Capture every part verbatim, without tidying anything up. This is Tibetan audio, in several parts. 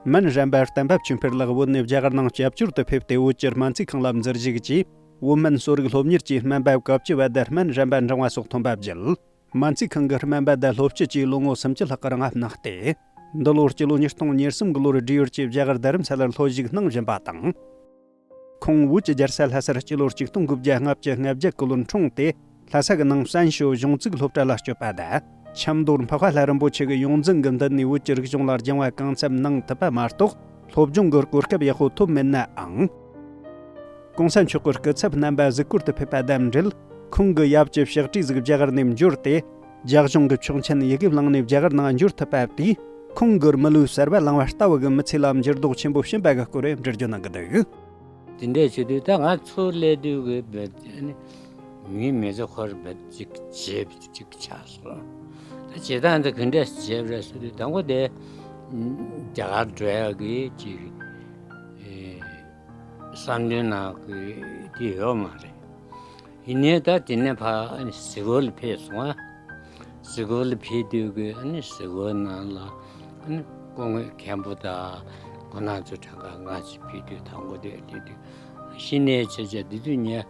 སྨན་རམས་པ་གཏན་པ་ཆོས་འཕེལ་ལགས་བོད་ནས་རྒྱ་གར་ནང་སྐྱབས་བཅོལ་དུ་ཕེབས་ཏེ། བོད་ཀྱི་སྨན་རྩིས་ཁང་ལ་འཛུལ་ཞུགས་ཀྱིས། བོད་སྨན་གསོ་རིག་སློབ་གཉེར་གྱི་སྨན་པ་བཀའ་བཅུ་བ་དང་སྨན་རམས་པ་འབྲིང་བ་སོགས་ཐོན་པ་བརྒྱུད། སྨན་རྩིས་ཁང་གི་སྨན་པ་དང་སློབ་སྤྱི་བཅས་ལོ་ངོ་སུམ་ཅུ་ལྷག་གི་རིང་ལ་གནང་སྟེ། འདི་ལོར་སྤྱི་ལོ་ཉིས་སྟོང་ཉེར་གསུམ་གྱི་ལོར་བགྲེས་ཡོལ་གྱིས་རྒྱ་གར་རྡ་རམ་ས་ལར་སློབ་ཞུགས་གནང་བཞིན་པ་དང་། ཁོང་བོད་ཀྱི་རྒྱལ་ས་ལྷ་སར་སྤྱི་ལོར་ཆིག་སྟོང་དགུ་བརྒྱ་ལྔ་བཅུ་ང་བརྒྱད་ཀྱི་ལོར་འཁྲུངས་ཏེ། ལྷ་ས་གི་ནང་བཙན་བྱོལ་གཞུང་བཙུགས་སློབ་གྲྭ་ལ་བསྐྱོད་པ་དང་། ཆབ་མདོར་འཕགས་པ་ལྷ་རམས་པོ་ཆེ་གི་ཡོངས་འཛིན་གྱི་མདུན་ནས་བོད་ཀྱི་རིག་གཞུང་ལ་སྦྱང་བ་གང་འཚམ་གནང་ཐུབ་པ་མ་གཏོགས། སློབ་སྦྱོང་གི་གོ་སྐབས་ཡག་པོ་ཐོབ་མེད་ནའང་། གོང་ས་མཆོག་གི་སྐུ་ཚབ་རྣམ་པ་གཟིགས་སྐོར་དུ་ཕེབས་པ་དང་འབྲེལ། ཁོང་གི་ཡབ་ཀྱི་ཕྱག་བྲིས་ཟིག་རྒྱ་གར་ནས་འབྱོར་ཏེ། རྒྱ་གཞུང་གི་ཆོག་མཆན་ཡི་གེ་བླངས་ནས་རྒྱ་གར་ནང་འབྱོར་ཐུབ་པ་དེས། ཁོང་གི་མི་ལུས་གསར་པ་བླངས་པ་ལྟ་བུ་གི་མི་ཚེ་ལ་འགྱུར་ལྡོག་ཆེན་པོ་ཕྱིན་པ་གི་སྐོར་འགྲེལ་བརྗོད་གནང་གི་འདུག། དེ་འདྲ་བྱེད་དུས་ད་ང་ཚོ་སླེབས་དུས་ཀྱི་བེད་ནི་མིའི་མི་ཚེ་ཁོར་བེད་ཅིག་བྱེད་ཅིག་ཆགས་སོང་། ད་བྱེད་སྟངས་འདི་ག་འདྲ་བྱེད་རེད་ཟེར་དུས། དང་པོ་དེ་རྒྱ་གར་འགྲོ་ཡག་གི་ཅིག་བསམ་འདུན་ནང་གི་དེ་ཡོད་མ་རེད། ཡིན་ནའི་ད་དེ་ནས་ཕར་ཨ་ནི་གཟིགས་སྐོར་ལ་ཕེབས་སོང་ཨ། གཟིགས་སྐོར་ལ་ཕེབས་དུས་ཀྱི་ཨ་ནི་གཟིགས་སྐོར་ནང་ལ་ཨ་ནི་སྐུ་ངོ་མཁན་པོ་དང་སྐུ་ན་ཚོ་གྲངས་ཀ་ང་ཅིག་ཕེབས་དུས། དང་པོ་དེ་དེ་དུས་གཞི་ནས་བྱས་བྱས་དེ་དུས་ངས་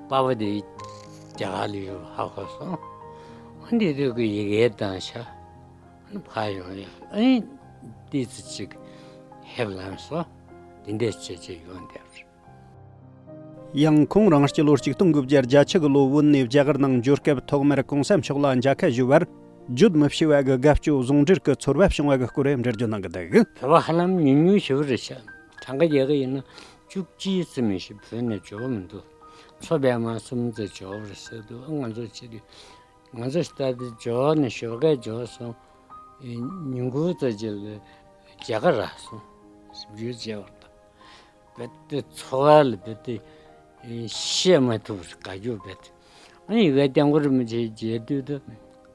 པ་ཕ་དེ་རྒྱ་གར་ལ་ཡོད་ཧ་གོ་སོང་། ཨ་ནི་དེ་དུས་ཀྱི་ཡི་གེ་བཏང་ཤག། ཨ་ནི་ཕར་ཡོང་ཡ། ཨ་ནི་ཏོག་ཙམ་ཅིག་ཕེབས་ལངས་སོང་། དེ་འདྲ་བྱས་བྱས་ཡོང་བསྡད་པ་རེད། ཡང་ཁོང་རང་སྤྱི་ལོ་ཆིག་སྟོང་དགུ་བརྒྱ་བརྒྱད་ཅུ་གི་ལོ་བོད་ནས་རྒྱ་གར་ནང་འབྱོར་སྐབས། ཐོག་མར་གོང་ས་མཆོག་ལ་མཇལ་ཁ་ཞུ་བར་བརྗོད་མི་ཤེས་པ་གི་དགའ་སྐྱོ་ཟུང་འབྲེལ་གྱི་ཚོར་བ་བྱུང་བ་གི་སྐོར་འགྲེལ་བརྗོད་གནང་གི་འདུག། བོད་པ་ཧ་ལམ་ཉུང་ཉུང་ཞེ་པོ་རེད་ཤག། གྲངས་ཀ་རྒྱག་གི་ཡིན་ན་བཅུ་གཅིག་ཙམ་མ་གཏོགས་བོད་ནས་འབྱོར་མི་འདུག། མཚོ་པདྨ་གསུམ་ཙམ་འབྱོར་བ་རེད་ཟེར་འདུག། ང་ཚོ་བྱེད་དུས། ང་ཚོ་ལྟ་དུས་འབྱོར་ནས་ཞོགས་ཀས་འབྱོར་སོང་། ཉིན་གུང་ཙམ་ཅིག་ལ་མཇལ་ཁ་རག་སོང་། ཞིབ་འཇུག་བྱས་པ་དང་། རྦད་དེ་ཚོར་བ་ལ་རྦད་དེ་བཤད་མ་ཐུབ་པར་དགའ་སྐྱོ་རྦད་དེ། ཨ་ནི་ཡི་གེ་སྐྱབས་མགོན་རིན་པོ་ཆེ་མཇལ་དུས་དུ།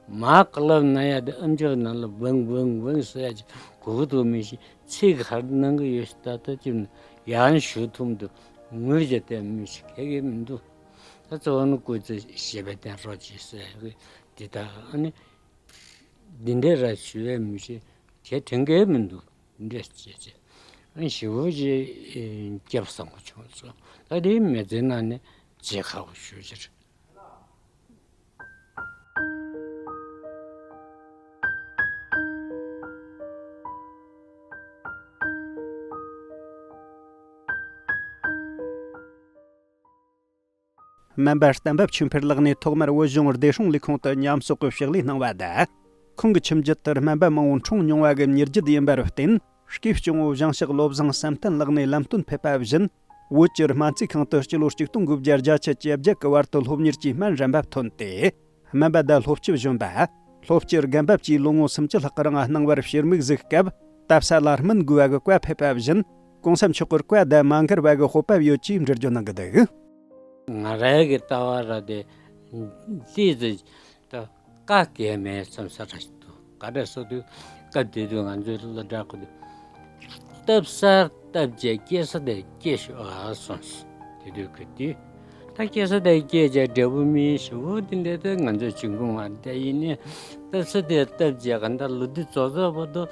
མར་ཀློག་ན་ཡ་དེ་ཨམ་ཅོག་ནང་ལ་ཝང་ཝང་ཝང་ཟེར་ཡ་ཅིག་གོ་གི་འདུག་མི་ཤེས། ཚིག་ག་རེ་གནང་གི་ཡོད་ཤག། ད་ལྟ་ཅིག་ཡང་ཞུ་ཐུབ་མི་འདུག། ངོས་བྱས་བསྡད་མི་ཞིག་ག་གེ་མི་འདུག། ད་གཙོ་བོ་ནི་སྐུ་ཚེ་ཞབས་པད་བརྟན་རོགས་གྱིས་ཟེར་གི་འདི་ལྟར་ཨ་ནི་འདི་འདྲའི་ར་ཞུ་བའི་མི་ཞིག་ག་དྲན་གི་མི་འདུག། འདི་འདྲ་བྱས་བྱས་ཨ་ནི་ཞེ་པོ་ཅིག་སྐྱབས་བཟང་པོ་བྱུང་སོང་། ད་དེའི་མི་ཚེ་ནང་ནས་བརྗེད་ཁག་པོ་ཞེ་པོ་ཅིག་རེད། སྨན་པ་གཏན་པ་ཆོས་འཕེལ་ལགས་ནས་ཐོག་མར་བོད་གཞུང་བདེ་སྲུང་ལས་ཁུངས་དུ་ཉམས་གསོག་གི་ཕྱག་ལས་གནང་བ་དང་། ཁོང་གི་ཁྱིམ་རྒྱུད་དུ་སྨན་པ་མང་པོ་འཁྲུངས་མྱོང་བ་གི་མྱུར་རྒྱུད་ཡིན་པར་བརྟེན། སྐུའི་གཅུང་པོ་ཞིང་གཤེགས་བློ་བཟང་བསམ་གཏན་ལགས་ནས་ལམ་སྟོན་ཕེབས་པ་བཞིན། བོད་ཀྱི་སྨན་རྩིས་ཁང་དུ་སྤྱི་ལོ་ཆིག་སྟོང་དགུ་བརྒྱ་བརྒྱད་ཅུ་གྱ་བརྒྱད་ཀྱི་བར་དུ་སློབ་གཉེར་གྱིས་སྨན་རམས་པ་ཐོན་ཏེ། སྨན་པ་དང་སློབ་སྤྱི་གཞོན་པ། སློབ་སྤྱི་རྒན་པ་བཅས་ལོ་ངོ་སུམ་ཅུ་ལྷག་གི་རིང་གནང་བར་ཕྱིར་མིག་གཟིགས་སྐབས། ལྟ་ས་ལ་སྨིན་དགོས་པ་གི་བཀའ་ཕེབས་པ་བཞིན། གོང་ས་མཆོག་གི་བཀའ་དང་མ་འགལ་བ་གི་སྤོབས་པ་ཡོད་ཅེས་འགྲེལ་བརྗོད་གནང་གི་འདུག། ང་རང་གི་ལྟ་བ་ར་དེ་ཏོག་ཙམ་ད་བཀག་གི་མེད་བསམ་ས་ར་ཞིག་འདུག། ག་འདྲ་ཟེར་དུས་སྐབས་དེ་དུས་ང་ཚོའི་སློབ་གྲྭ་ཁུལ་དུ་བཏབ་ས་བཏབ་བྱས་སྐྱེ་ས་དེ་སྐྱེ་ཤོག་ཨ་གསུངས་སོང་། དེ་དུས་ཁུལ་དུ་ད་སྐྱེ་ས་དེ་སྐྱེས་བྱས་འབྲས་བུ་སྨིན་ཞེ་པོ་དེ་འདྲ་དེ་ང་ཚོ་བྱུང་གི་མ་རེད། དེ་ཡིན་ནའི་བཏབ་ས་དེ་བཏབ་བྱས་ག་འདྲ་ལོ་དུས་རྫོགས་རྫོགས་བར་དུ་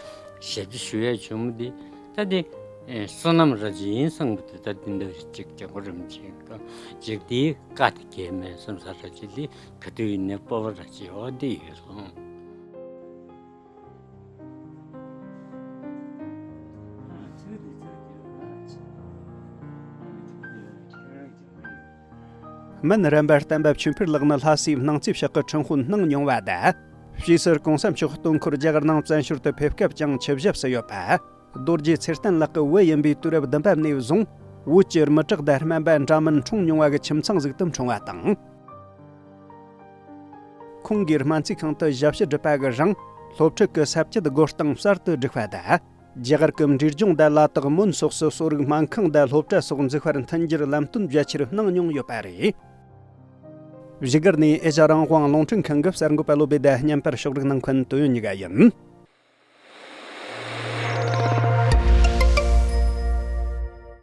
ཞབས་ཕྱི་ཞུ་ཡས་བྱུང་མི་དེ། ད་དེ་ཨེ་བསོད་ནམས་ར་ཅིག་ཡིན་བསམ་གི་འདུག། ད་དེ་འདྲ་ཅིག་སྐྱབས་མགོན་རིན་པོ་ཆེ་གི་ཅིག་དེའི་བཀའ་དེ་གལ་མེད་བསམ་ས་ར་ཅིག་ལས་ག་དུས་ཡིན་ནའི་སྤོབས་པ་ར་ཅིག་འོ་དེ་ཡོད་སོང་། སྨན་རམས་པ་བསྟན་པ་ཆོས་འཕེལ་ལགས་ནི་ལྷ་སའི་སྣང་རྩེ་ཕྱོགས་ཀྱི་ཁྲིམས་དཔོན་གནང་མྱོང་བ་དང་། ཕྱིས་སུ་གོང་ས་མཆོག་སྟོན་འཁོར་རྒྱ་གར་ནང་བཙན་བྱོལ་དུ་ཕེབས་སྐབས་ཀྱང་ཆིབས་ཞབས་སུ་ཡོད་པ། རྡོ་རྗེ་ཚེ་བརྟན་ལགས་ཀྱི་བུ་ཡིན་པའི་དུས་རབས་བདུན་པ་ནས་བཟུང་བོད་ཀྱི་མི་དྲག་དང་སྨན་པ་འདྲ་མིན་འཁྲུངས་མྱོང་བ་གི་ཁྱིམ་ཚང་ཟིག་ཏུ་འཁྲུངས་པ་དང་། ཁོང་གིས་སྨན་རྩིས་ཁང་དུ་ཞབས་ཕྱི་སྒྲུབ་པ་གི་རིང་སློབ་ཕྲུག་གི་ས་བཅད་བགོ་སྟངས་གསར་དུ་བསྒྲིགས་པ་དང་། རྒྱ་གར་གྱི་འབྲས་ལྗོངས་དང་ལ་དྭགས་མོན་སོགས་སུ་གསོ་རིག་སྨན་ཁང་དང་སློབ་གྲྭ་སོགས་འཛུགས་པར་མཐུན་འགྱུར་ལམ་སྟོན་རྒྱ་ཆེར་གནང་མྱོང་ཡོད་པ་རེད། བཞུགས་སྒར་ནས་ཨེ་ཤ་རང་དབང་རླུང་འཕྲིན་ཁང་གི་གསར་འགོད་པ་བློ་བྷེ་དང་བརྙན་པར་ཕྱོགས་སྒྲིག་གནང་མཁན་དོན་ཡོད་གཉིས་ཀ་ཡིན།